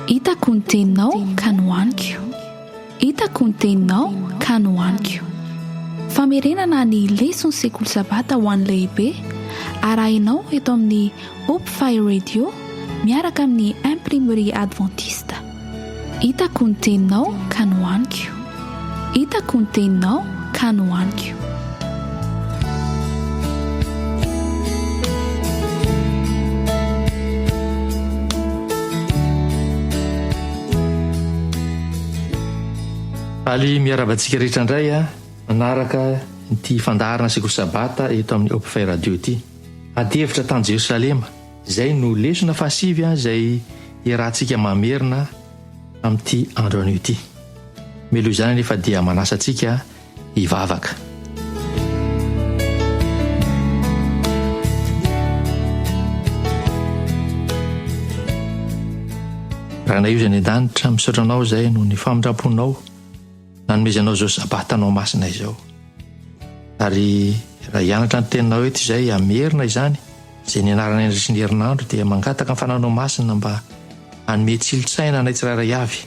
Hitako ny teninao ka nohaniko. Hitako ny teninao ka nohaniko. Famerenana ny leson'ny sekoly sabata ho an'ny lehibe, arahinao eto amin'ny Hope Fire Radio miaraka amin'ny Imprimerie Adventiste. Hitako ny teninao ka nohaniko. Hitako ny teninao ka nohaniko. Faly miarahaba antsika rehetra indray a manaraka ity fandaharana sekoly sabata eto amin'ny Hope Radio ity. Adihevitra tany Jerosalema, izay no lesona fahasivy izay iarahantsika mamerina amin'ity andro anio ity. Mialoha izany anefa dia manasa antsika hivavaka. Rainay Izay any an-danitra, misaotra Anao izay noho ny famindram-ponao nanomezanao izao Sabatanao masina izao. Ary raha hianatra ny teninao eto izay hamerina izany, izay nianarana nandritry ny herinandro, dia mangataka ny fananao masina mba hanome tsilo-tsaina anay tsirairay avy,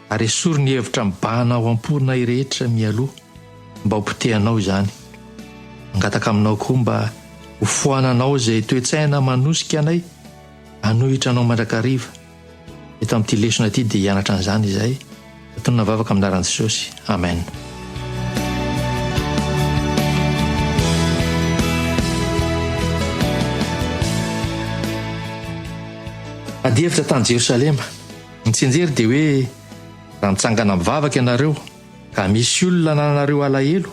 ary esory ny hevitra mibahana ao am-ponay rehetra mialoha mba ho potehanao izany. Mangataka aminao koa mba ho foananao izay toe-tsaina manosika anay hanohitra anao mandrakariva. Eto amin'ity lesona ity dia hianatra an'izany izahay. Tonona vavaka amin'ny anaran'i Jesosy. Amen. Adihevitra tany Jerosalema. Ny tsianjery dia hoe raha mitsangana mivavaka ianareo ka misy olona anananareo alahelo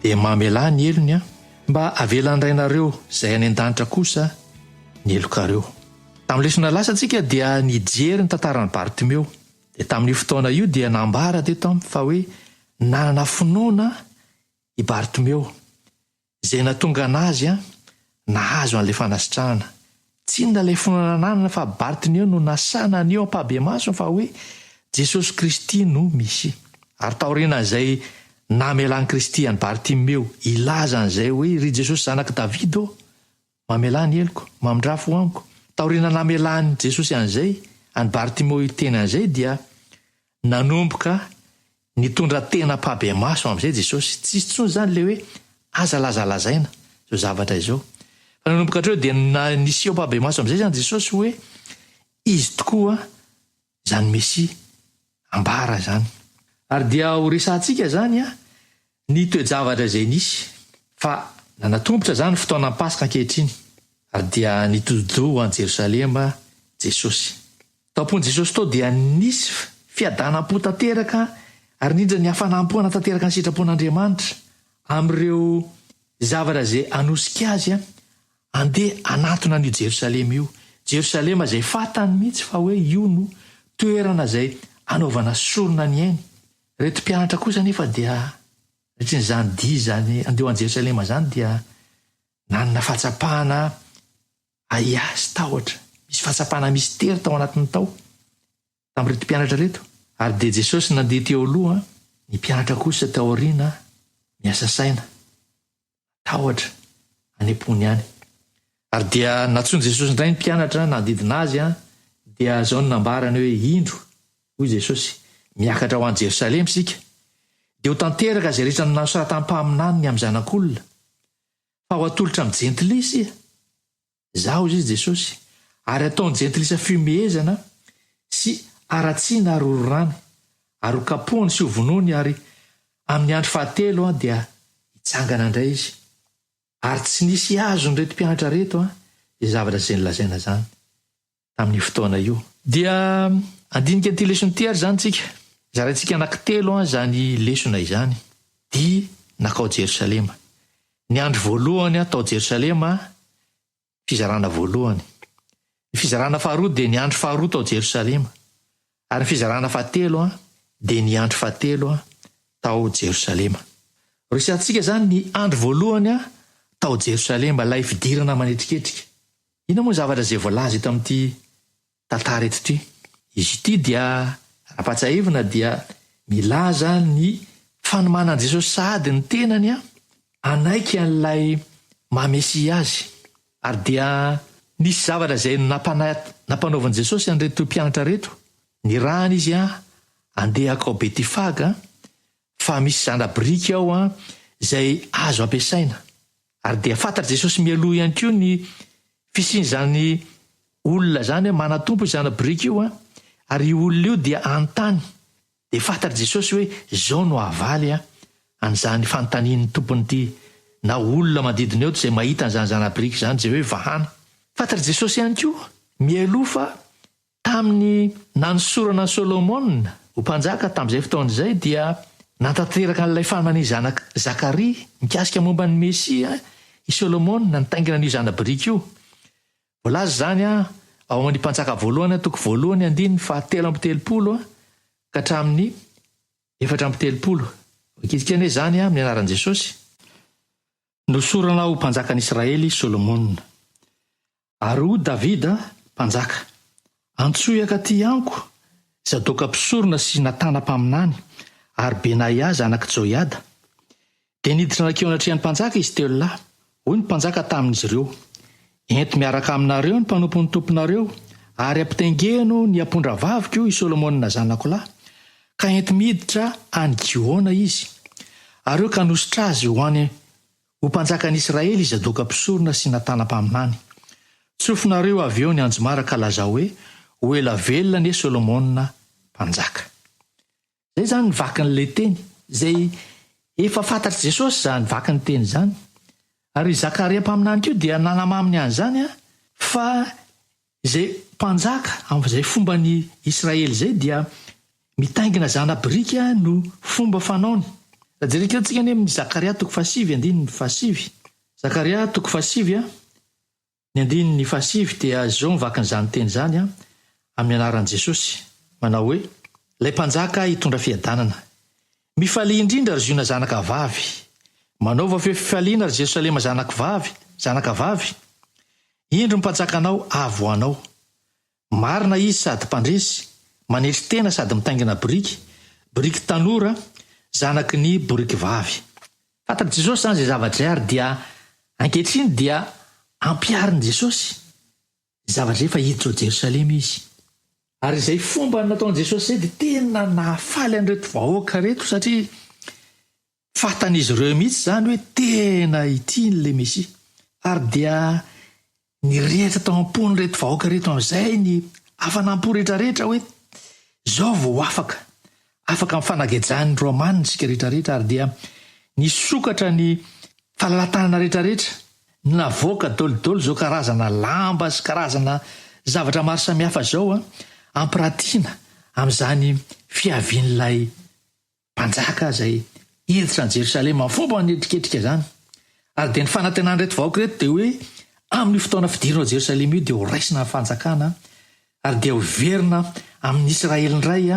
dia mamelà ny helony an, mba avelan'ny Rainareo izay any an-danitra kosa ny helokareo. Tamin'ny lesona lasa tsika dia nijery ny tantaran'i Bartimeo. Dia tamin'io fotoana io dia nambara teto amiko fa hoe nanana finoana i Bartimeo, izay nahatonga anazy nahazo an'ilay fanasitrahana. Tsy inona ilay finoana nananany fa Bartimeo no nasana an'io ampahabemaso fa hoe Jesosy Kristy no Mesia. Ary taorianan'izay namelan'i Kristy an'i Bartimeo hilaza an'izay hoe ry Jesosy zanak'i Davida ô, Mamelà ny heloko, mamindrà fo amiko. Taoriana namelan'i Jesosy an'izay, an'i Bartimeo hiteny an'izay dia nanomboka nitondra tena ampahibemaso amin'izay Jesosy. Tsy hisy intsony izany ilay hoe aza lazalazaina izao zavatra izao. Fa nanomboka hatreo dia niseho ampahibemaso amin'izay izany Jesosy hoe Izy tokoa izany Mesia ambara izany. Ary dia ho resahantsika izany ny toe-javatra izay nisy, fa nanatombotra izany fotoanan'ny Paska ankehitriny, ary dia nitodi-doha ho any Jerosalema Jesosy. Tao am-pon'i Jesosy tao dia nisy fiadanam-po tanteraka ary indrindra ny hafanam-po hanatanteraka ny sitrapon'Andriamanitra amin'ireo zavatra izay hanosika azy Andeha hanatona an'io Jerosalema io. Jerosalema izay fantany mihitsy fa hoe io no toerana izay hanaovana sorona ny ainy. Ireto mpianatra kosa anefa dia nandritra izany dia izany handeha ho any Jerosalema izany dia nanana fahatsapana ahiahy sy tahotra. Misy fahatsapana mistery tao anatiny tao tamin'ireto mpianatra ireto. Ary dia Jesosy nandeha teo aloha, ny mpianatra kosa tao aoriana miasa saina. Tahotra any am-pony any. Ary dia nantsoin'i Jesosy indray ny mpianatra nanodidina Azy, dia izao no nambarany hoe, Indro, hoy Jesosy, miakatra ho any Jerosalema isika, dia ho tanteraka izay rehetra nosoratan'ny mpaminany ny amin'ny Zanak'olona, fa ho atolotra amin'ny Jentilisa Izy. Izaho, hoy izy, Jesosy, ary hataon'ny jentilisa fihomehezana sy haratsiana ary hororany, ary ho kapohiny sy ho vonoiny, ary amin'ny andro fahatelo dia hitsangana indray izy. Ary tsy nisy azon'ireto mpianatra ireto izay zavatra izay nolazaina izany tamin'io fotoana io. Dia handinika an'ity lesona ity ary izany tsika. Zaraintsika anankitelo izany lesona izany. Dia nankao Jerosalema. Ny andro voalohany tao Jerosalema, fizarana voalohany. Ny fizarana faharoa dia ny andro faharoa tao Jerosalema. Ary ny fizarana fahatelo dia ny andro fahatelo tao Jerosalema. Resahantsika izany ny andro voalohany tao Jerosalema, ilay fidirana manetriketrika. Inona moa ny zavatra izay voalaza eto amin'ity tantara eto ity? Izy ity dia, raha ampahatsiahivina, dia milaza ny fanomanan'i Jesosy sahady ny tenany hanaiky an'ilay maha Mesia azy. Ary dia nisy zavatra izay nampanaovin'i Jesosy an'ireto mpianatra ireto. Nirahana izy handeha hankao Betifaga fa misy zana-biriky ao izay azo ampiasaina. Ary dia fantatr'i Jesosy mialoha ihany koa ny fisian'izany olona izany hoe manan-tompo io zana-biriky io, ary io olona io dia hanontany. Dia fantatr'i Jesosy hoe izao no havaly an'izany fanontanian'ny tompon'ity na olona manodidina eo izay mahita an'izany zana-biriky izany, izay hoe vahana. Fantatr'i Jesosy ihany koa mialoha fa Tamin'ny nanosorana an'i Solomona ho mpanjaka tamin'izay fotoana izay dia nanatanteraka an'ilay faminanian'i zanak'i Zakaria mikasika momba ny Mesia i Solomona nitaingina an'io zana-biriky io. Voalaza izany ao amin'ny Mpanjaka Voalohany toko voalohany andininy fahatelo amby telopolo ka hatramin'ny 34. Vakitsika anie izany amin'ny anaran'i Jesosy. Nosorana ho mpanjakan'i Israely i Solomona. Ary hoy Davida mpanjaka, Antsoy hankatỳ amiko Zadoka mpisorona sy Natana mpaminany ary Benaia zanak'i Joiada. Dia niditra nankeo anatrehan'ny mpanjaka izy telo lahy. Hoy ny mpanjaka tamin'izy ireo, Ento miaraka aminareo ny mpanompon'ny tomponareo, ary ampitaingeno ny ampondravaviko i Solomona zanako lahy, ka ento miditra any Gihona izy. Ary eo ka hanositra azy ho any Ho mpanjakan'i Israely i Zadoka mpisorona sy Natana mpaminany. Tsofinareo avy eo ny anjomara ka lazao hoe, 'Ho ela velona anie Solomona mpanjaka! Izay izany ny vakin'ilay teny, izay efa fantatr'i Jesosy izany vakin'ny teny izany. Ary i Zakaria mpaminany koa dia nanamamy ny an'izany fa Izay mpanjaka amin'izay fomban'i Israely izay dia mitaingina zana-biriky no fomba fanaony. Raha jerentsika tsika anie amin'ny Zakaria toko fahasivy andininy fahasivy. Zakaria toko fahasivy ny andininy fahasivy dia izao ny vakin'izany teny izany amin'ny anaran'i Jesosy manao hoe, Ilay mpanjaka hitondra fiadanana. Mifalia indrindra ry Ziona zanaka vavy. Manaova feo fifaliana ry Jerosalema zanako vavy, zanaka vavy. Indro ny mpanjakanao avy ho anao. Marina izy sady mpandresy, manetry tena sady mitaingina boriky, boriky tanora, zanaky ny boriky vavy. Fantatr'i Jesosy izany izay zavatra izay ary dia ankehitriny dia ampiharin'i Jesosy izay zavatra izay fa hiditra ao Jerosalema izy. Ary izay fomba nataon'i Jesosy izay dia tena nahafaly an'ireto vahoaka ireto satria Fantan'izy ireo mihitsy izany hoe tena ity ilay Mesia. Ary dia nirehitra tao am-pon'ireto vahoaka ireto amin'izay ny hafanam-po rehetrarehetra hoe izao vao ho afaka, afaka amin'ny fanagejan'ny Romanina isika rehetrarehetra. Ary dia nisokatra ny falalatanana rehetrarehetra, navoaka daholo izao karazana lamba sy karazana zavatra maro samihafa izao hampiratiana amin'izany fiavian'ilay Mpanjaka izay hiditra an'i Jerosalema amin'ny fomba manetriketrika izany. Ary dia ny fanantenan'ireto vahoaka ireto dia hoe amin'io fotoana fidirana ao Jerosalema io dia ho raisina ny fanjakana ary dia ho verina amin'i Israely indray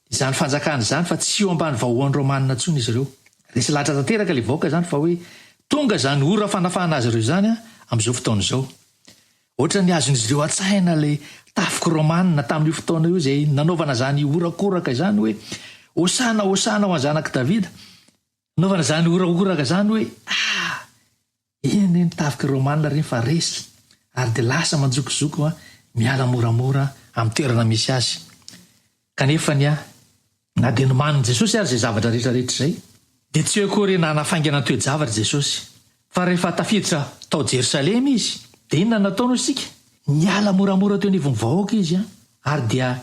izany fanjakana izany fa tsy eo ambany vahoan'ny Romanina intsony izy ireo. Resy lahatra tanteraka ilay vahoaka izany fa hoe tonga izany ora fanafahana azy ireo izany amin'izao fotoana izao. Ohatran'ny azon'izy ireo an-tsaina ilay tafika romanina tamin'io fotoana io izay nanaovana izany horakoraka izany hoe, Hosana, hosana ho an'ny zanak'i Davida. Nanaovana izany horakoraka izany hoe, Ah! Eny ny tafika romanina ireny fa resy ary dia lasa manjokozoko miala moramora amin'ny toerana misy azy. Kanefa anie, na dia nomanin'i Jesosy aza izay zavatra rehetra rehetra izay, dia tsy hoe akory nanafaingana ny toe-javatra Jesosy. Fa rehefa tafiditra tao Jerosalema Izy, dia inona no nataony hoy isika? Niala moramora teo anivon'ny vahoaka Izy, ary dia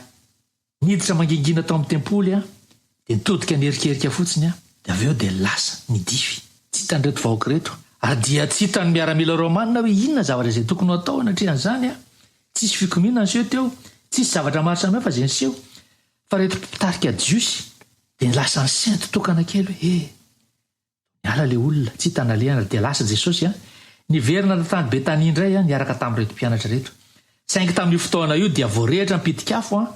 niditra mangingina tao amin'ny tempoly, dia nitodika niherikerika fotsiny, dia avy eo dia lasa nidify. Tsy hitan'ireto vahoaka ireto, ary dia tsy hitan'ny miaramila romana hoe inona zavatra izay tokony ho atao anatrehan'izany. Tsisy fikomiana niseho teo, tsisy zavatra maro samihafa izay niseho, fa ireto mpitarika jiosy dia lasa nisento tokana kely hoe, eh, niala ilay olona, tsy hita nalehany ary dia lasa Jesosy an, niverina tany Betania indray an, niaraka tamin'ireto mpianatra ireto. Saingy tamin'io fotoana io dia voarehitra ny pitik'afo an,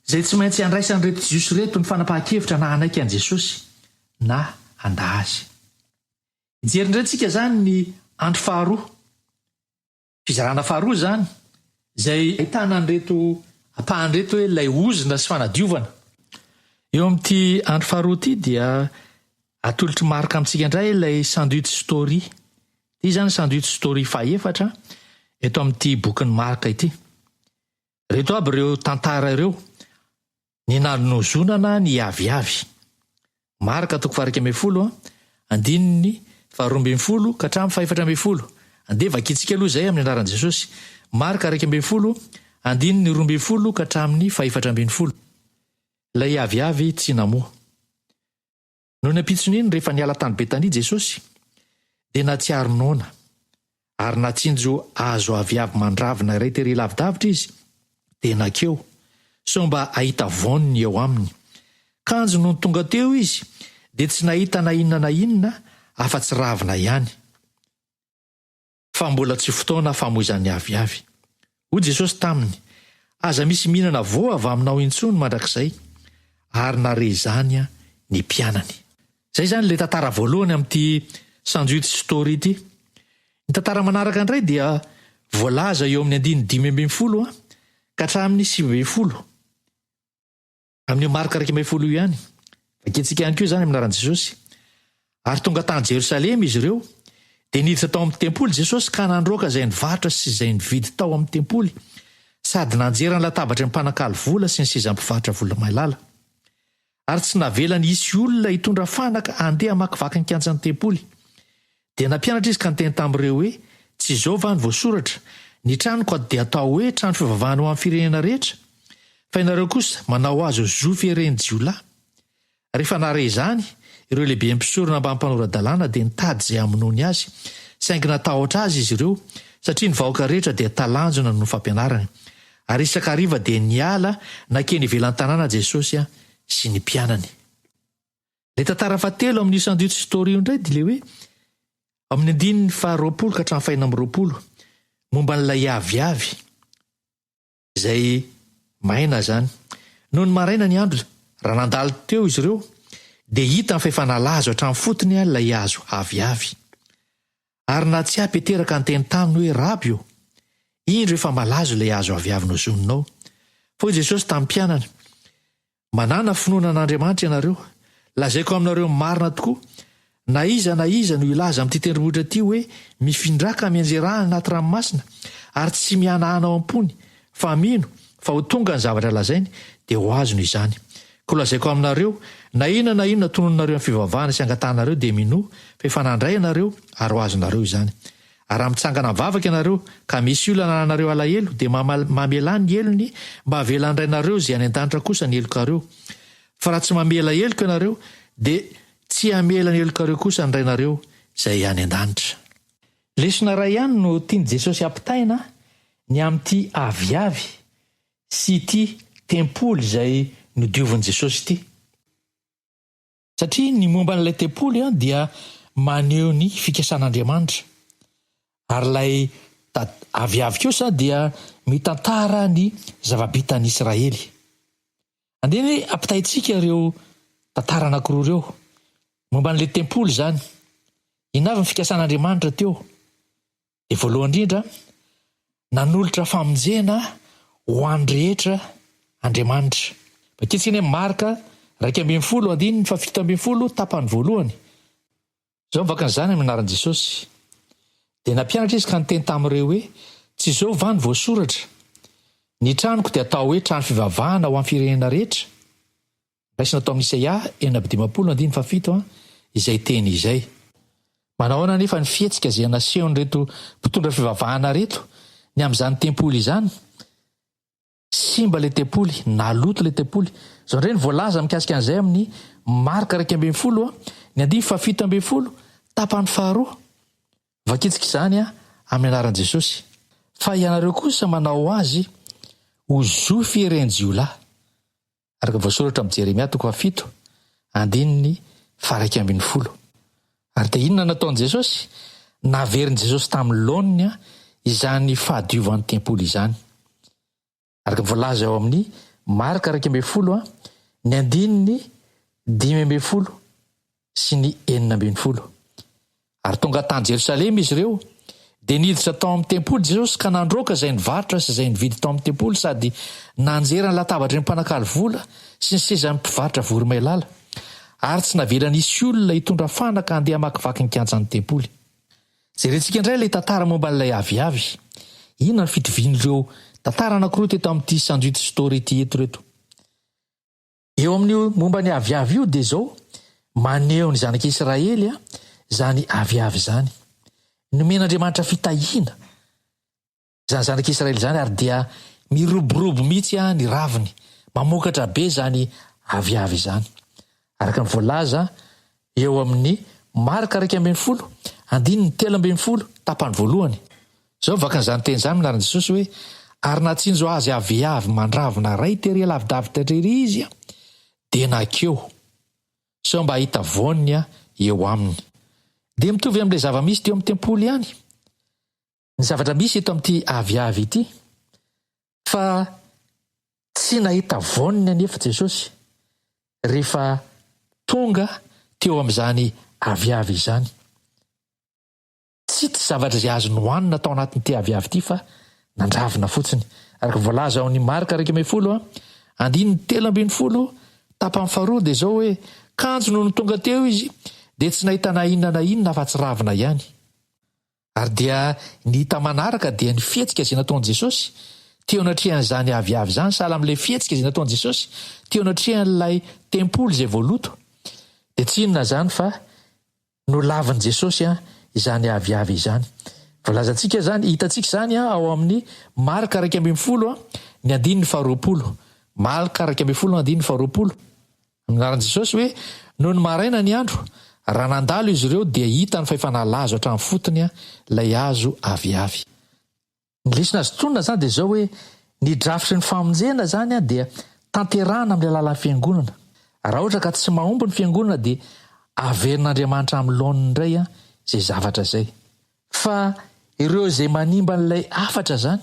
izay tsy maintsy handraisan'ireto jiosy ireto ny fanapahan-kevitra na hanaiky an'i Jesosy na handà Azy. Hijery indray tsika izany ny andro faharoa. Fizarana faharoa izany, izay ahitana an'ireto ampahany ireto hoe ilay ozona sy fanadiovana. Eo amin'ity andro faharoa ity dia atolotr'i Marc amintsika indray ilay sandwich story. Ity izany sandwich story fahefatra eto amin'ity bokin'i Marc ity. Ireto aby ireo tantara ireo. Ny nanozonana ny aviavy. Marka toko faha-11, andininy faharoa ambin'ny folo ka hatramin'ny faha-14. Andeha vakintsika aloha izay amin'ny anaran'i Jesosy. Marka 11, andininy 12 ka hatramin'ny faha-14. Ilay aviavy tsy namoa. Nony ampitson'iny, rehefa niala tany Betania Jesosy, dia nahatsiaro noana, ary nahatsinjo hazo aviavy mandravina iray tery lavidavitra izy, dia nankeo, sao mba hahita voany eo aminy. Kanjo nony tonga teo izy, dia tsy nahita na inona na inona afa-tsy ravina ihany. Fa mbola tsy fotoana famoizan'ny aviavy. Hoy Jesosy taminy, Aza misy mihinana voa avy aminao intsony mandrakizay. Ary nahare izany ny mpianany. Izay izany ilay tantara voalohany amin'ity Sandwich Story ity. Ny tantara manaraka indray dia voalaza eo amin'ny andininy 15 ka hatramin'ny 19. Amin'io Marka 11 io ihany. Vakintsika ihany koa izany amin'ny anaran'i Jesosy. Ary tonga tany Jerosalema izy ireo, dia niditra tao amin'ny tempoly Jesosy ka nandroaka izay nivarotra sy izay nividy tao amin'ny tempoly, sady nanjera ny latabatry ny mpanakalo vola sy ny sezan'ny mpivarotra volomailala. Ary tsy navelany hisy olona hitondra fanaka handeha hamakivaky ny kianjan'ny tempoly. Dia nampianatra izy ka niteny tamin'ireo hoe, Tsy izao va no voasoratra, Ny tranoko dia atao hoe trano fivavahana ho an'ny firenena rehetra? Fa ianareo kosa manao azy ho zo fieren'ny jiolahy. Rehefa nahare izany, ireo lehiben'ny mpisorona mbamin'ny mpanora-dalàna dia nitady izay hamonoany azy, saingy natahotra azy izy ireo, satria ny vahoaka rehetra dia talanjona noho ny fampianarany. Ary isan-kariva dia niala nankeny ivelan'ny tanàna Jesosy sy ny mpianany. Ilay tantara fahatelo amin'io sandwich story io indray dia ilay hoe amin'ny andininy faha-20 ka hatramin'ny faha-26 momba an'ilay aviavy izay maina izany. Nony maraina ny andro, raha nandalo teo izy ireo, dia hitany fa efa nalazo hatramin'ny fotony ilay hazo aviavy. Ary nahatsiahy Petera ka niteny taminy hoe, Raby ô, indro efa malazo ilay hazo aviavy nozoninao. Fa hoy Jesosy tamin'ny mpianany, Manàna finoana an'Andriamanitra ianareo. Lazaiko aminareo marina tokoa, na iza na iza no hilaza amin'ity tendrombohitra ity hoe, Mifindrà ka mianjerà any anaty ranomasina, ary tsy mihanahana ao am-pony, fa mino fa ho tonga ny zavatra lazainy, dia ho azony izany. Koa lazaiko aminareo, na inona na inona tononinareo amin'ny fivavahana sy angatahanareo, dia minoa fa efa nandray ianareo, ary ho azonareo izany. Ary raha mitsangana mivavaka ianareo, ka misy olona anananareo alahelo, dia mamelà ny helony mba havelan'ny Rainareo izay any an-danitra kosa ny helokareo. Fa raha tsy mamela heloka ianareo, dia tsy hamela ny helokareo kosa ny Rainareo izay any an-danitra. Lesona iray ihany no tian'i Jesosy hampitaina ny amin'ity aviavy sy ity tempoly izay nodiovin'i Jesosy ity. Satria ny momba an'ilay tempoly dia maneho ny fikasan'Andriamanitra, ary ilay aviavy kosa dia mitantara ny zava-bitan'i Israely. Andeha anie ampitaintsika ireo tantara anankiroa ireo. Momba an'ilay tempoly izany. Inona avy ny fikasan'Andriamanitra teo? Dia voalohany indrindra, nanolotra famonjena ho an'ny rehetra Andriamanitra. Vakintsika anie Marka 11 andininy faha-17 tapany voalohany. Izao mivaky an'izany amin'ny anaran'i Jesosy. Dia nampianatra izy ka niteny tamin'ireo hoe, Tsy izao va no voasoratra, Ny tranoko dia atao hoe trano fivavahana ho an'ny firenena rehetra? Raisina tao amin'ny Isaia 56 andininy fahafito izay teny izay. Manao ahoana anefa ny fihetsika izay nasehon'ireto mpitondra fivavahana ireto ny amin'izany tempoly izany? Simba ilay tempoly, naloto ilay tempoly. Izao indray no voalaza mikasika an'izay amin'ny Marka 11, ny andininy faha-17, tapany faharoa. Vakintsika izany amin'ny anaran'i Jesosy. Fa ianareo kosa manao azy ho zo fieren-jiolahy. Araka ny voasoratra amin'i Jeremia toko fahafito, andininy faha-11. Ary dia inona no nataon'i Jesosy? Naverin'i Jesosy tamin'ny laoniny izany fahadiovan'ny tempoly izany. Araka ny voalaza ao amin'ny Marka 11, ny andininy 15 sy ny 16. Ary tonga tany Jerosalema izy ireo, dia niditra tao amin'ny tempoly Jesosy ka nandroaka izay nivarotra sy izay nividy tao amin'ny tempoly sady nanjera ny latabatry ny mpanakalo vola sy ny sezan'ny mpivarotra voromailala, ary tsy navelany hisy olona hitondra fanaka handeha hamakivaky ny kianjan'ny tempoly. Jerentsika indray ilay tantara momba an'ilay aviavy. Inona ny fitovian'ireo tantara anankiroa teto amin'ity sandwich story ity eto ireto? Eo amin'io momba ny aviavy io dia izao, maneho ny zanak'Israely izany aviavy izany. Nomen'Andriamanitra fitahiana izany zanak'Israely izany ary dia miroborobo mihitsy ny raviny, mamokatra be izany aviavy izany. Araka ny voalaza eo amin'ny Marka 11, andininy 13, tapany voalohany. Izao no vakin'izany teny izany amin'ny anaran'i Jesosy hoe, Ary nahatsinjo azy aviavy mandravona iray tery alavidavitra ery izy, dia nankeo, sao mba hahita voany eo aminy. Dia mitovy amin'ilay zava-misy teo amin'ny tempoly ihany ny zavatra misy eto amin'ity aviavy ity, fa tsy nahita voany anefa Jesosy rehefa tonga teo amin'izany aviavy izany. Tsy tsy zavatra izay azo nohanina tao anatin'ity aviavy ity fa nandravina fotsiny. Araka ny voalaza ao amin'ny Marka 11, andininy 13, tapany faharoa dia izao hoe, Kanjo nony tonga teo izy dia tsy nahita na inona na inona afa-tsy ravina ihany. Ary dia ny hita manaraka dia ny fihetsika izay nataon'i Jesosy teo anatrehan'izany aviavy izany, sahala amin'ilay fihetsika izay nataon'i Jesosy teo anatrehan'ilay tempoly izay voaloto. Dia tsy inona izany fa nolavin'i Jesosy izany aviavy izany. Voalazantsika izany, hitantsika izany ao amin'ny Marka 11, ny andininy faharoapolo. Marka 11, andininy faharoapolo. Amin'ny anaran'i Jesosy hoe, Nony maraina ny andro, raha nandalo izy ireo dia hitany fa efa nalazo hatramin'ny fotony ilay hazo aviavy. Ny lesona azo tonina izany dia izao hoe, ny drafitry ny famonjena izany dia tanterahana amin'ny alalan'ny fiangonana. Raha ohatra ka tsy mahomby ny fiangonana dia averin'Andriamanitra amin'ny laoniny indray izay zavatra izay. Fa ireo izay manimba an'ilay hafatra izany,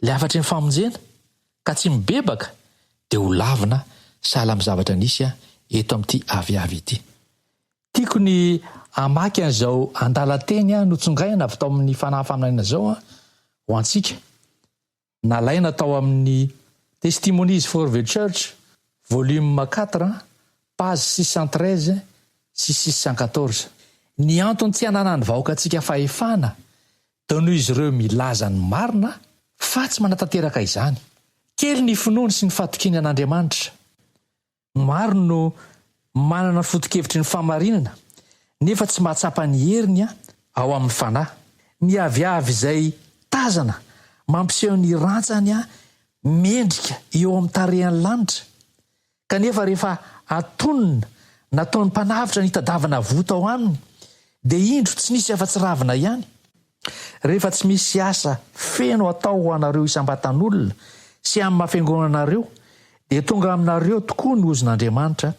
ilay hafatry ny famonjena, ka tsy mibebaka dia ho lavina sahala amin'ny zavatra nisy eto amin'ity aviavy ity. Tiako ny hamaky an'izao andalan-teny notsongaina avy tao amin'ny Fanahy Faminaniana izao ho antsika. Nalaina tao amin'ny Testimonies for the Church, volume quatre, page 613 sy 614. Ny antony tsy ananan'ny vahoakantsika fahefana dia noho izy ireo milaza ny marina fa tsy manatanteraka izany. Kely ny finoany sy ny fahatokiany an'Andriamanitra. Maro no manana ny foto-kevitry ny fahamarinana nefa tsy mahatsapa ny heriny ao amin'ny fanahy. Ny aviavy izay tazana mampiseho ny rantsany mendrika eo amin'ny tarehan'ny lanitra Kanefa rehefa atonina nataon'ny mpanavotra nitadavana voa tao aminy, dia indro tsy nisy afa-tsy ravina ihany. Rehefa tsy misy asa feno atao ho anareo isam-batan'olona sy amin'ny maha-fiangonana anareo, dia tonga aminareo tokoa ny ozon'Andriamanitra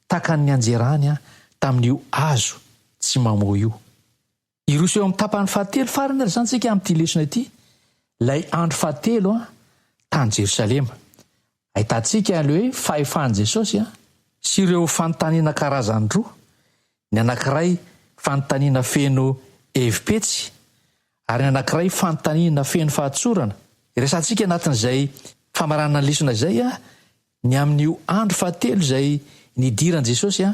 tahaka ny nianjerany tamin'io hazo tsy mamoa io. Hiroso eo amin'ny tapany fahatelo farany ary izany isika amin'ity lesona ity, ilay andro fahatelo tany Jerosalema. Ahitantsika ilay hoe fahefan'i Jesosy sy ireo fanontaniana karazany roa, ny anankiray fanontaniana feno hevi-petsy ary ny anankiray fanontaniana feno fahatsorana. Iresahantsika anatin'izay famaranana ny lesona izay ny amin'io andro fahatelo izay nidiran'i Jesosy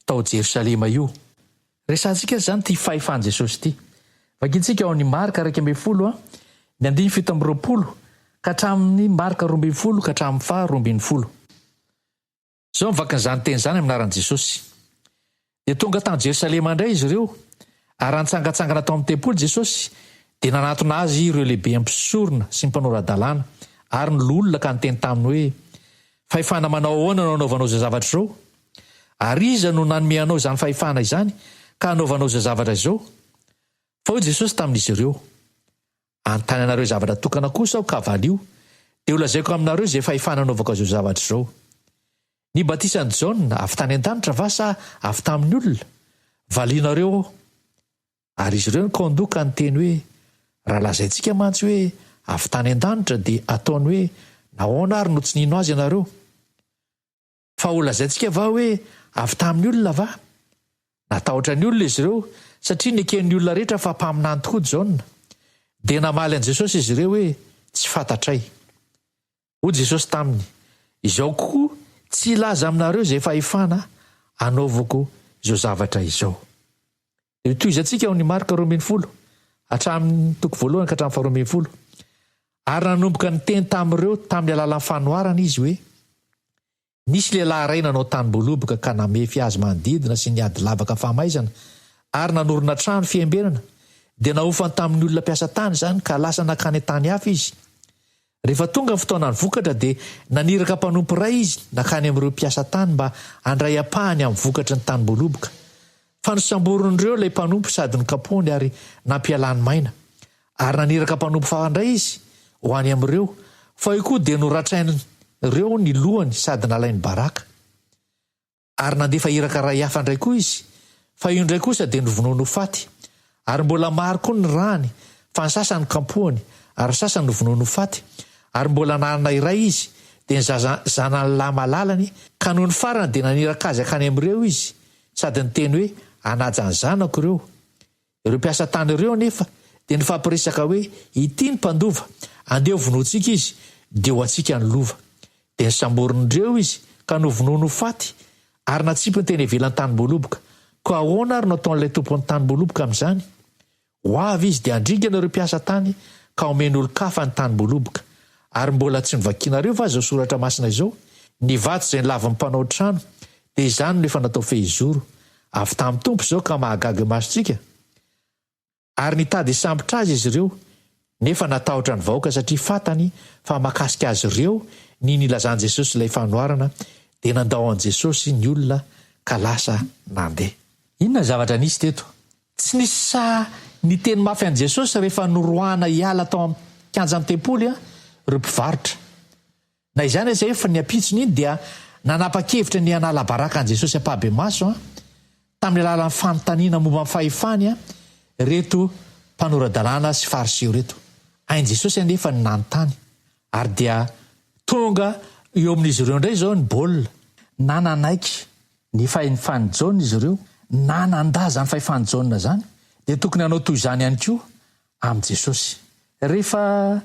tao Jerosalema io. Resahantsika izany ity fahefan'i Jesosy ity. Vakintsika ao amin'ny Marka 11, ny andininy 27 ka hatramin'ny Marka 12 ka hatramin'ny faha 12. Izao ny vakin'izany teny izany amin'ny anaran'i Jesosy. Dia tonga tany Jerosalema indray izy ireo, ary raha nitsangantsangana tao amin'ny tempoly Jesosy, dia nanatona azy ireo lehiben'ny mpisorona sy ny mpanora-dalàna ary ny loholona ka niteny taminy hoe, Fahefana manao ahoana no anaovanao izao zavatra izao? Ary iza no nanome anao izany fahefana izany ka anaovanao izao zavatra izao? Fa hoy Jesosy tamin'izy ireo, Anontany anareo zavatra tokana kosa aho ka valio, dia holazaiko aminareo izay fahefana anaovako izao zavatra izao. Ny batisan'i Jaona, avy tany an-danitra va sa avy tamin'ny olona? Valianareo aho. Ary izy ireo nikaondoha ka niteny hoe, Raha lazaintsika mantsy hoe, 'Avy tany an-danitra', dia hataony hoe, 'Nahoana àry no tsy nino azy ianareo? Fa holazaintsika va hoe, 'Avy tamin'ny olona' va? Natahotra ny olona izy ireo, satria neken'ny olona rehetra fa mpaminany tokoa Jaona. Dia namaly an'i Jesosy izy ireo hoe, Tsy fantatray. Hoy Jesosy taminy, Izao koa tsy hilaza aminareo izay fahefana anaovako izao zavatra izao. Dia tohizantsika ao amin'ny Marka 12, hatramin'ny toko voalohany ka hatramin'ny faharoa ambin'ny folo. Ary nanomboka niteny tamin'ireo tamin'ny alalan'ny fanoharana izy hoe, Nisy lehilahy iray nanao tanim-boaloboka ka namefy azy manodidina sy nihady lavaka famaizana ary nanorina trano fiembenana, dia nahofany tamin'ny olona mpiasa tany izany ka lasa nankany an-tany hafa izy. Rehefa tonga ny fotoanan'ny vokatra dia naniraka mpanompo iray izy nankany amin'ireo mpiasa tany mba handray ampahany amin'ny vokatry ny tanim-boaloboka. Fa nosamborin'ireo ilay mpanompo sady nokapohiny ary nampialany maina. Ary naniraka mpanompo hafa indray izy ho any amin'ireo, fa io koa dia noratrain'ireo ny lohany sady nalainy baraka. Ary nandefa iraka iray hafa indray koa izy, fa io indray kosa dia novonoiny ho faty. Ary mbola maro koa ny rany, fa ny sasany nokampohany, ary ny sasany novonoiny ho faty. Ary mbola nanana iray izy, dia ny zaza zanany lahy malalany, ka nony farany dia naniraka azy hankany amin'ireo izy, sady niteny hoe, Hanaja ny zanako ireo. Ireo mpiasa tany ireo anefa dia nifampiresaka hoe, Ity ny mpandova, andeha hovonointsika izy, dia ho antsika ny lova. Dia nosamborin'ireo izy ka novonoiny ho faty, ary natsipiny teny ivelan'ny tanimboaloboka. Koa ahoana ary no ataon'ilay tompon'ny tanimboaloboka amin'izany? Ho avy izy dia handringana ireo mpiasa tany ka homeny olon-kafa ny tanimboaloboka. Ary mbola tsy novakianareo va izao soratra masina izao, Ny vato izay nolavin'ny mpanao trano, dia izany no efa natao fehizoro. Avy tamin'ny Tompo izao ka mahagaga imasontsika? Ary nitady hisambotra azy izy ireo, nefa natahotra ny vahoaka satria fantany fa mahakasika azy ireo ny nilazan'i Jesosy ilay fanoharana, dia nandao an'i Jesosy ny olona ka lasa nandeha. Inona ny zavatra nisy teto? Tsy nisy sahy niteny mafy an'i Jesosy rehefa noroahana hiala tao amin'ny kianjan'ny tempoly ireo mpivarotra. Na izany aza efa ny ampitson'iny dia nanapa-kevitra ny hanala baraka an'i Jesosy ampahibemaso tamin'ny alalan'ny fanontaniana momba ny fahefany ireto mpanora-dalàna sy Fariseo ireto. Hain'i Jesosy anefa ny nanontany, ary dia tonga eo amin'izy ireo indray izao ny baolina. Na nanaiky ny fahefan'i Jaona izy ireo, na nandà izany fahefan'i Jaona izany, dia tokony hanao toy izany ihany koa amin'i Jesosy. Rehefa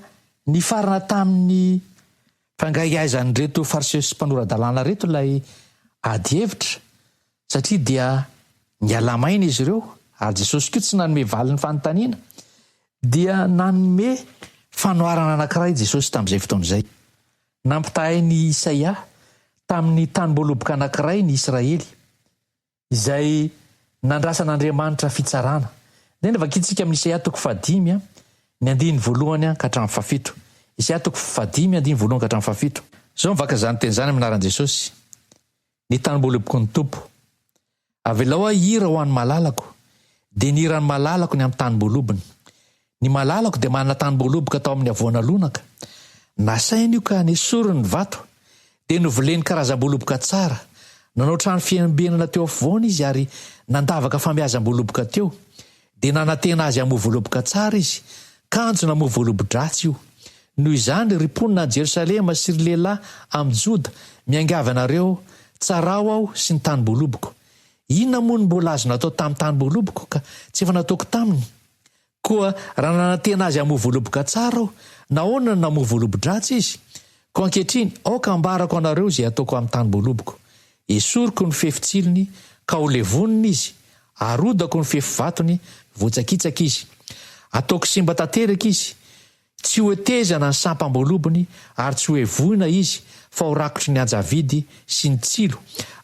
nifarana tamin'ny fangaihaizan'ireto Fariseo sy mpanora-dalàna ireto ilay ady hevitra, satria dia niala maina izy ireo, ary Jesosy koa tsy nanome valin'ny fanontaniana, dia nanome fanoharana anankiray Jesosy tamin'izay fotoana izay. Nampitahain'i Isaia tamin'ny tanimboaloboka anankiray ny Israely. Izay nandrasan'Andriamanitra fitsarana. Ndeha vakintsika amin'ny Isaia toko fahadimy, ny andininy voalohany ka hatramin'ny fahafito. Isaia toko fahadimy, andininy voalohany ka hatramin'ny fahafito. Izao mivaka izany teny izany amin'ny anaran'i Jesosy, Ny tanimboaloboky ny Tompo. Avelao aho hihira ho an'ny malalako, dia ny hiran'ny malalako ny amin'ny tanimboalobony. Ny malalako dia manana tanimboaloboka tao amin'ny havoana lonaka. Nasainy io ka nesoriny ny vato, dia novoleny karazam-boaloboka tsara. Nanao trano fiambenana teo afovoany izy ary nandavaka famiazam-boaloboka teo. Dia nanantena azy hamoa voaloboka tsara izy, kanjo namoa voalobo-dratsy io. Noho izany, ry mponina any Jerosalema sy ry lehilahy amin'i Joda, miangavy anareo, tsarao aho sy ny tanimboaloboko. Inona moa no mbola azo natao tamin'ny tanimboaloboko ka tsy efa nataoko taminy? Koa raha nanantena azy hamoa voaloboka tsara aho, nahoana no namoa voalobo-dratsy izy? Koa ankehitriny, aoka hambarako anareo izay hataoko amin'ny tanimboaloboko. Esoriko ny fefy tsilony, ka ho levonina izy, arodako ny fefy vatony, voatsakitsaka izy. Ataoko simba tanteraka izy, tsy ho hetezana ny sampam-boalobony, ary tsy ho hevoina izy, fa ho rakotry ny anjavidy sy ny tsilo,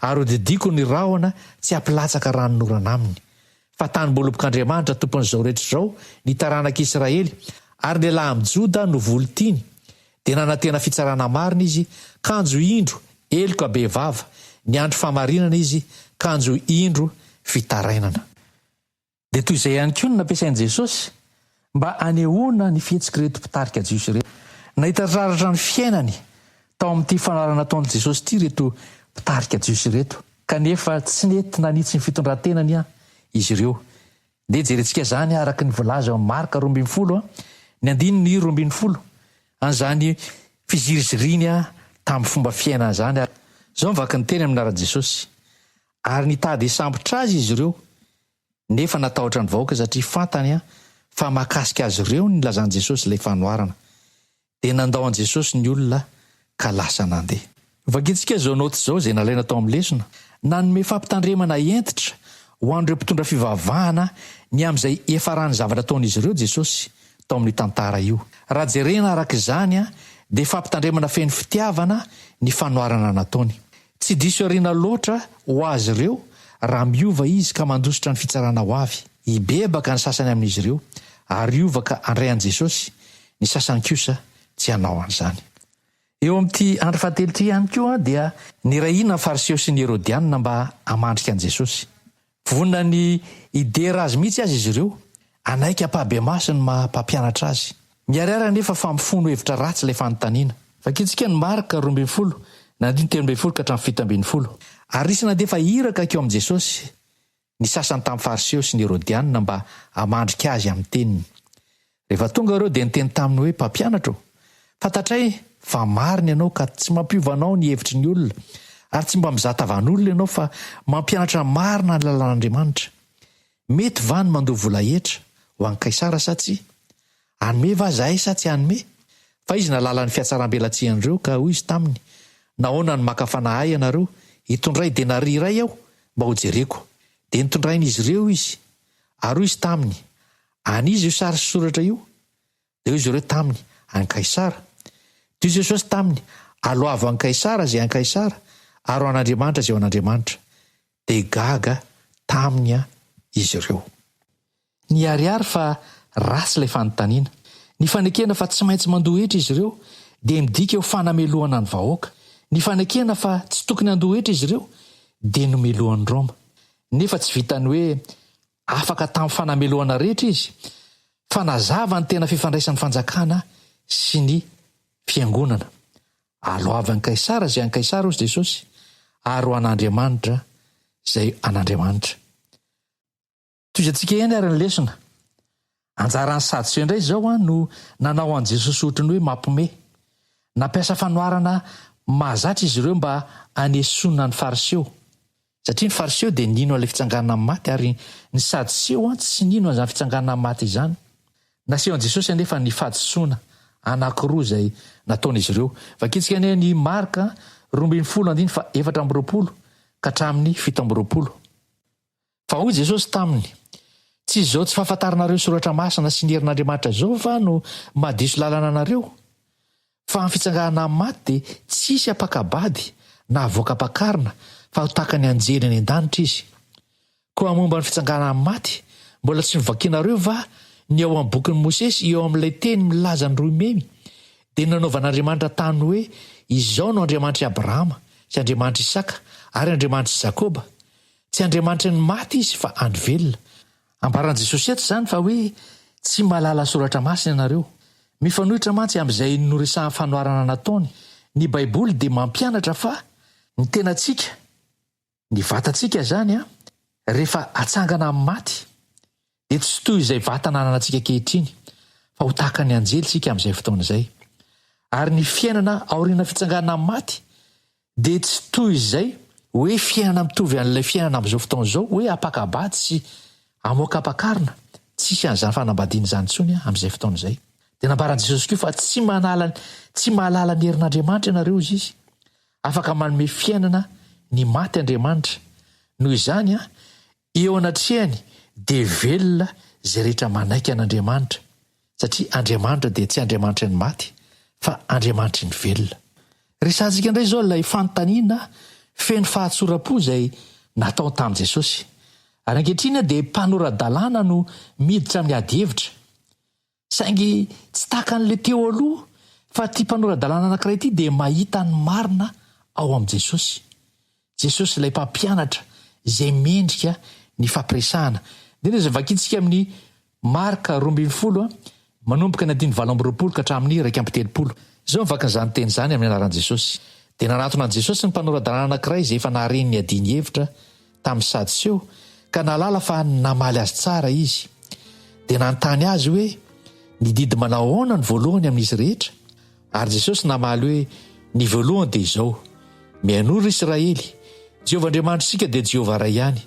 ary hodidiako ny rahona tsy hampilatsaka ranonorana aminy. Fa tanim-boalobok'Andriamanitra Tompon'izao rehetra izao ny taranak'i Israely, ary ny lehilahy amin'i Joda no voly tiany, dia nanantena fitsarana marina izy, kanjo indro heloka bevava, niandry fahamarinana izy, kanjo indro fitarainana. Dia toy izay ihany koa no nampiasain'i Jesosy mba hanehoana ny fihetsik'ireto mpitarika jiosy ireto. Nahita taratra ny fiainany tao amin'ity fanoharana nataon'i Jesosy ity ireto mpitarika jiosy ireto, kanefa tsy nety nanitsy ny fitondran-tenany izy ireo. Ndeha jerentsika izany araka ny voalaza ao amin'ny Marka 12, ny andininy 12, an'izany fiziriziriany tamin'ny fomba fiainany izany. Izao ny vaky ny teny amin'ny anaran'i Jesosy, Ary nitady hisambotra azy izy ireo, Nefa natahotra ny vahoaka satria fantany fa mahakasika azy ireo ny nilazan'i Jesosy ilay fanoharana. Dia nandao an'i Jesosy ny olona ka lasa nandeha. Vakintsika izao naoty izao izay nalaina tao amin'ny lesona, Nanome fampitandremana hentitra ho an'ireo mpitondra fivavahana ny amin'izay hiafaran'ny zavatra ataon'izy ireo Jesosy tao amin'io tantara io. Raha jerena araka izany dia fampitandremana feno fitiavana ny fanoharana nataony. Tsy diso aoriana loatra ho azy ireo raha miova izy ka mandositra ny fitsarana ho avy. Hibebaka ny sasany amin'izy ireo ary hiova ka handray an'i Jesosy, ny sasany kosa tsy hanao an'izany. Eo amin'ity andro fahatelo ity ihany koa dia nirahina ny Fariseo sy ny Herodianina mba hamandrika an'i Jesosy. Vonona ny hidera azy mihitsy aza izy ireo, hanaiky ampahibemaso ny maha mpampianatra azy. Miharihary anefa fa mifono hevitra ratsy ilay fanontaniana. Vakintsika ny Marka 12, ny andininy 13 ka hatramin'ny 17. Ary nisy nandefa iraka hankeo amin'i Jesosy ny sasany tamin'ny Fariseo sy ny Herodianina mba hamandrika azy amin'ny teniny. Rehefa tonga ireo dia niteny taminy hoe, Mpampianatra ô, fantatray fa marina ianao ka tsy mampiova anao ny hevitry ny olona, ary tsy mba mizaha tavan'olona ianao fa mampianatra marina ny lalàn'Andriamanitra. Mety va ny mandoa vola hetra ho an'i Kaisara sa tsia? Hanome va izahay sa tsy hanome? Fa izy nahalala ny fihatsarambelatsihan'ireo ka hoy izy taminy, Nahoana no maka fanahy ahy ianareo? Itondray denaria iray aho mba hojereko. Dia nitondrain'izy ireo izy. Ary hoy izy taminy, An'iza io sary sy soratra io? Dia hoy izy ireo taminy, An'i Kaisara. Dia hoy Jesosy taminy, Aloavo an'i Kaisara izay an'i Kaisara, ary ho an'Andriamanitra izay ho an'Andriamanitra. Dia gaga taminy izy ireo. Niharihary fa ratsy ilay fanontaniana. Ny fanekena fa tsy maintsy mandoa hetra izy ireo dia midika ho fanamelohana ny vahoaka. Ny fanekena fa tsy tokony handoa hetra izy ireo dia nomelohan'i Roma. Nefa tsy vitan'ny hoe Afaka tamin'ny fanamelohana rehetra izy fa nazava ny tena fifandraisan'ny fanjakana sy ny fiangonana. Aloavy an'i Kaisara izay an'i Kaisara hozy Jesosy ary ho an'Andriamanitra izay an'Andriamanitra. Tohizantsika ihany ary ny lesona. Anjaran'ny Sadoseo indray izao no nanao an'i Jesosy ohatry ny hoe mampime. Nampiasa fanoharana mahazatra izy ireo mba hanesoana ny Fariseo. Satria ny Fariseo dia nino an'ilay fitsanganana amin'ny maty ary ny Sadoseo tsy nino an'izany fitsanganana amin'ny maty izany. Nasehon'i Jesosy anefa ny fahadisoana anankiroa izay nataon'izy ireo. Vakintsika anie ny Marka 12 andininy faha-24 ka hatramin'ny 27. Fa hoy Jesosy taminy, Tsy izao tsy fahafantaranareo ny Soratra Masina sy ny herin'Andriamanitra izao va no mahadiso lalana anareo? Fa amin'ny fitsanganana amin'ny maty dia tsy hisy hampaka-bady na havoaka ampakarina fa ho tahaka ny anjely any an-danitra izy. Koa momba ny fitsanganana amin'ny maty, mbola tsy novakinareo va ny ao amin'ny bokin'i Mosesy eo amin'ilay teny milaza ny roimemy, dia ny nanaovan'Andriamanitra taminy hoe, Izao no Andriamanitr'i Abrahama, sy Andriamanitr'i Isaka, ary Andriamanitr'i Jakoba? Tsy Andriamanitry ny maty izy fa andry velona. Ambaran'i Jesosy eto izany fa hoe tsy mahalala soratra masina ianareo. Mifanohitra mantsy amin'izay noresahan'ny fanoharana nataony. Ny Baiboly dia mampianatra fa ny tenantsika, ny vatantsika izany, rehefa atsangana amin'ny maty, dia tsy toy izay vatana ananantsika ankehitriny, fa ho tahaka ny anjely isika amin'izay fotoana izay. Ary ny fiainana aorian'ny fitsanganana amin'ny maty dia tsy toy izay hoe fiainana mitovy an'ilay fiainana amin'izao fotoana izao, hoe hampaka-bady sy hamoaka ampakarina, tsy hisy an'izany fanambadiana izany intsony amin'izay fotoana izay. Dia nambaran'i Jesosy koa fa tsy manala, tsy mahalala ny herin'Andriamanitra ianareo, hoy Izy. Afaka manome fiainana ny maty Andriamanitra. Noho izany, eo anatrehany dia velona izay rehetra manaiky an'Andriamanitra, satria Andriamanitra dia tsy Andriamanitry ny maty, fa Andriamanitry ny velona. Resahantsika indray izao ilay fanontaniana feno fahatsoram-po izay natao tamin'i Jesosy. Ary ankehitriny dia mpanora-dalàna no miditra amin'ny adihevitra. Saingy tsy tahaka an'ilay teo aloha fa ity mpanora-dalàna anankiray ity dia mahita ny marina ao amin'i Jesosy. Jesosy ilay mpampianatra izay mendrika ny fampiresahana. Indrindra izay vakintsika amin'ny Marka 12 manomboka ny andininy 28 ka hatramin'ny 31. Izao ny vakin'izany teny izany amin'ny anaran'i Jesosy. Dia nanatona an'i Jesosy ny mpanora-dalàna anankiray izay efa nahare ny niadiany hevitra tamin'ny Sadoseo, ka nahalala fa namaly azy tsara izy. Dia nanontany azy hoe, Ny didy manao ahoana no voalohany amin'izy rehetra? Ary Jesosy namaly hoe, Ny voalohany dia izao, Mihainoa, ry Israely, Jehovah Andriamanitr'isika dia Jehovah iray ihany.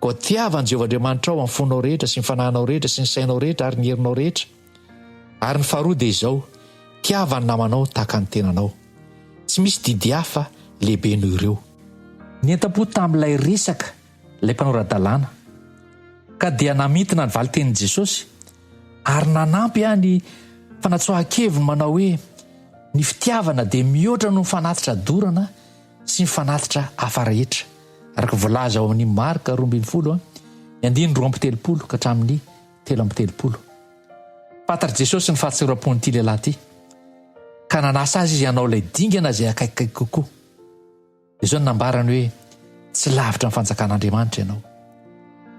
Koa tiava an'i Jehovah Andriamanitrao amin'ny fonao rehetra sy ny fanahinao rehetra sy ny sainao rehetra ary ny herinao rehetra. Ary ny faharoa dia izao, Tiava ny namanao tahaka ny tenanao. Tsy misy didy hafa lehibe noho ireo. Nientam-po tamin'ilay resaka ilay mpanora-dalàna, ka dia namintina ny valin-tenin'i Jesosy, ary nanampy ahy ny fanatsoahan-keviny manao hoe, Ny fitiavana dia mihoatra noho ny fanatitra dorana. sy ny fanatitra hafa rehetra, araka voalaza ao amin'ny Marka 12, ny andininy 32 ka hatramin'ny 33. Fantatr'i Jesosy ny fahatsoram-pon'ity lehilahy ity, ka nanasa azy izy hanao ilay dingana izay akaikikaiky kokoa. Izao no nambarany hoe, Tsy lavitra ny fanjakan'Andriamanitra ianao.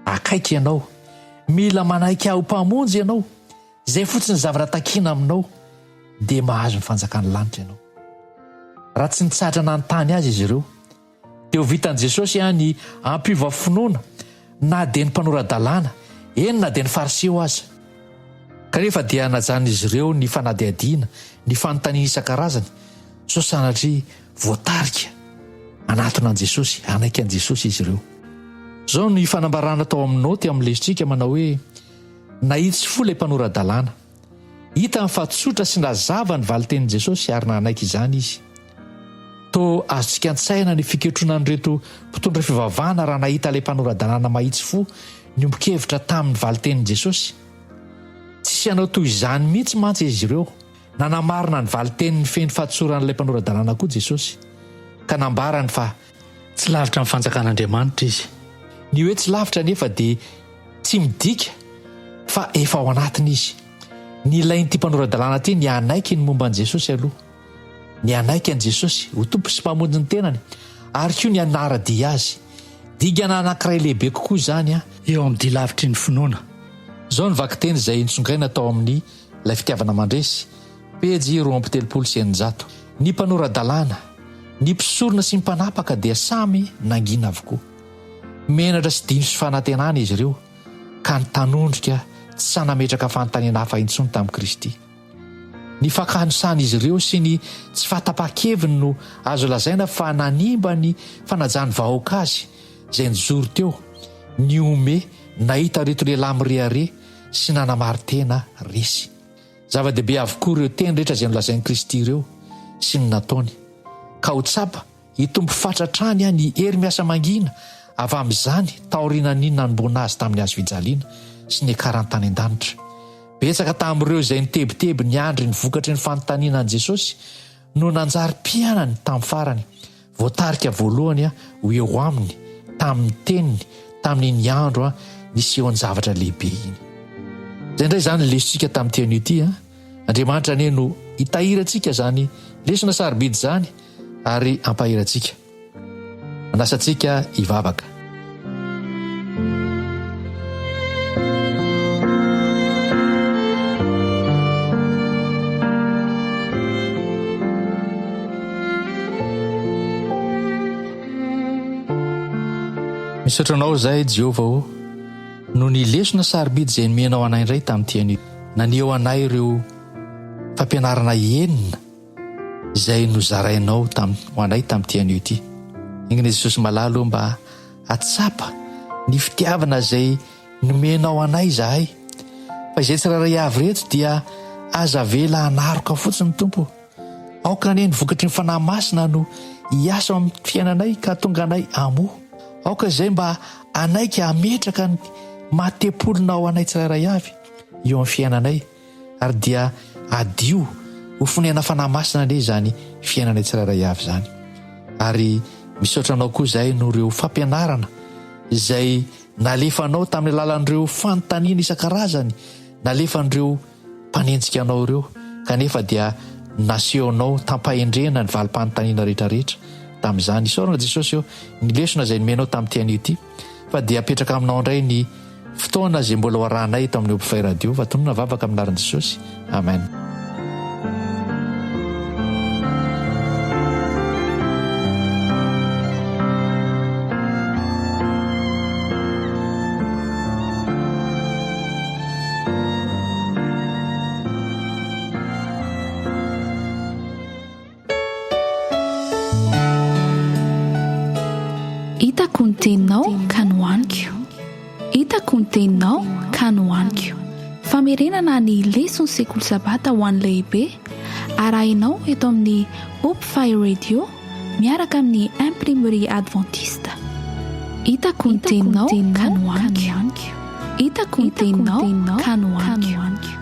Akaiky ianao. Mila manaiky ahy ho Mpamonjy ianao. Izay fotsiny ny zavatra takiana aminao, dia mahazo ny fanjakan'ny lanitra ianao. Raha tsy nitsahatra nanontany azy izy ireo, dia ho vitan'i Jesosy ny hampiova finoana na dia ny mpanora-dalàna, eny na dia ny Fariseo aza. Kanefa dia najanon'izy ireo ny fanadihadiana, ny fanontaniana isan-karazany, sao sanatria voatarika hanatona an'i Jesosy, hanaiky an'i Jesosy izy ireo. Izao no fanambarana tao amin'ny naoty amin'ny lesotsika manao hoe, Nahitsy fo ilay mpanora-dalàna. Hitany fa tsotra sy nazava ny valin-tenin'i Jesosy ary nanaiky izany izy. Toa azontsika an-tsaina ny fiketronan'ireto mpitondra fivavahana raha nahita ilay mpanora-dalàna mahitsy fo niombon-kevitra tamin'ny valin-tenin'i Jesosy. Tsisy hanao toy izany mihitsy mantsy izy ireo. Nanamarina ny valin-teniny feno fahatsoran'ilay mpanora-dalàna koa Jesosy, ka nambarany fa. Tsy lavitra ny fanjakan'Andriamanitra izy. Ny hoe tsy lavitra anefa dia tsy midika fa efa ao anatiny izy. Nilain'ity mpanora-dalàna ity ny hanaiky ny momba an'i Jesosy aloha. Ny hanaiky an'i Jesosy ho Tompo sy Mpamonjy ny tenany, ary koa ny hanara-dia Azy. Dingana anankiray lehibe kokoa izany an! Eo amin'ny dia lavitry ny finoana. Izao ny vakiteny izay notsongaina tao amin'ny Ilay Fitiavana Mandresy, pejy 632. Ny mpanora-dalàna, ny mpisorona sy ny mpanapaka dia samy nangina avokoa. Menatra sy diso fanantenana izy ireo, ka nitanondrika tsy sahy nametraka fanontaniana hafa intsony tamin'i Kristy. Ny fankanosan'izy ireo sy ny tsy fahatapahan-keviny no azo lazaina fa nanimba ny fanajan'ny vahoaka azy izay nijoro teo, nihomehy nahita ireto lehilahy mirehareha sy nanamari-tena resy. Zava-dehibe avokoa ireo teny rehetra izay nolazain'i Kristy ireo sy ny nataony, ka ho tsapa hitombo fatra hatrany ny hery miasa mangina avy amin'izany taorianan'ny nanomboana azy tamin'ny hazo fijaliana sy niakarany tany an-danitra. Betsaka tamin'ireo izay nitebiteby niandry ny vokatry ny fanontaniana an'i Jesosy no nanjary mpianany tamin'ny farany, voatarika voalohany ho eo aminy tamin'ny teniny tamin'iny andro nisehoan-javatra lehibe iny. Izay indray izany ny lesontsika tamin'ity anio ity. Andriamanitra anie no hitahiry antsika izany lesona sarobidy izany ary hampahery antsika. Manasa antsika hivavaka. Misaotra anao izahay Jehovah ô, noho ny lesona sarobidy izay nomenao anay indray tamin'ity anio. Naneho anay ireo fampianarana enina izay nozarainao tam ho anay tamin'ity anio ity. Ingana Jesosy malala ô mba hatsapa ny fitiavana izay nomenao anay izahay. Fa izay tsirairay avy ireto dia aza avela hanaroka fotsiny Tompo. Aoka anie ny vokatry ny Fanahy Masina no hiasa ao amin'ny fiainanay ka hahatonga anay hamoa. Aoka izay mba hanaiky hametraka ny maha tempolinao anay tsirairay avy eo amin'ny fiainanay. Ary dia hadio ho fonenana Fanahy Masina anie izany fiainanay tsirairay avy izany. Ary misaotra anao koa izahay noho ireo fampianarana izay nalefanao tamin'ny alalan'ireo fanontaniana isan-karazany nalefan'ireo mpanenjika anao ireo, kanefa dia nasehonao tam-pahendrena ny valim-panontaniana rehetrarehetra tamin'izany. Isaorana Jesosy ô, ny lesona izay nomenao tamin'ity anio ity, fa dia apetraka aminao indray ny Fotoana izay mbola ho arahanay eto amin'ny Hopify Radio fa tonona vavaka amin'ny anaran'i Jesosy. Amen. Hitako ny teninao ka nohaniko. Hitako ny teninao ka nohaniko. Famerenana ny leson'ny sekoly sabata ho an'ny lehibe arahinao eto amin'ny Hope Fire Radio miaraka amin'ny Imprimerie Adventiste. Hitako ny teninao ka nohaniko. Hitako ny teninao ka nohaniko.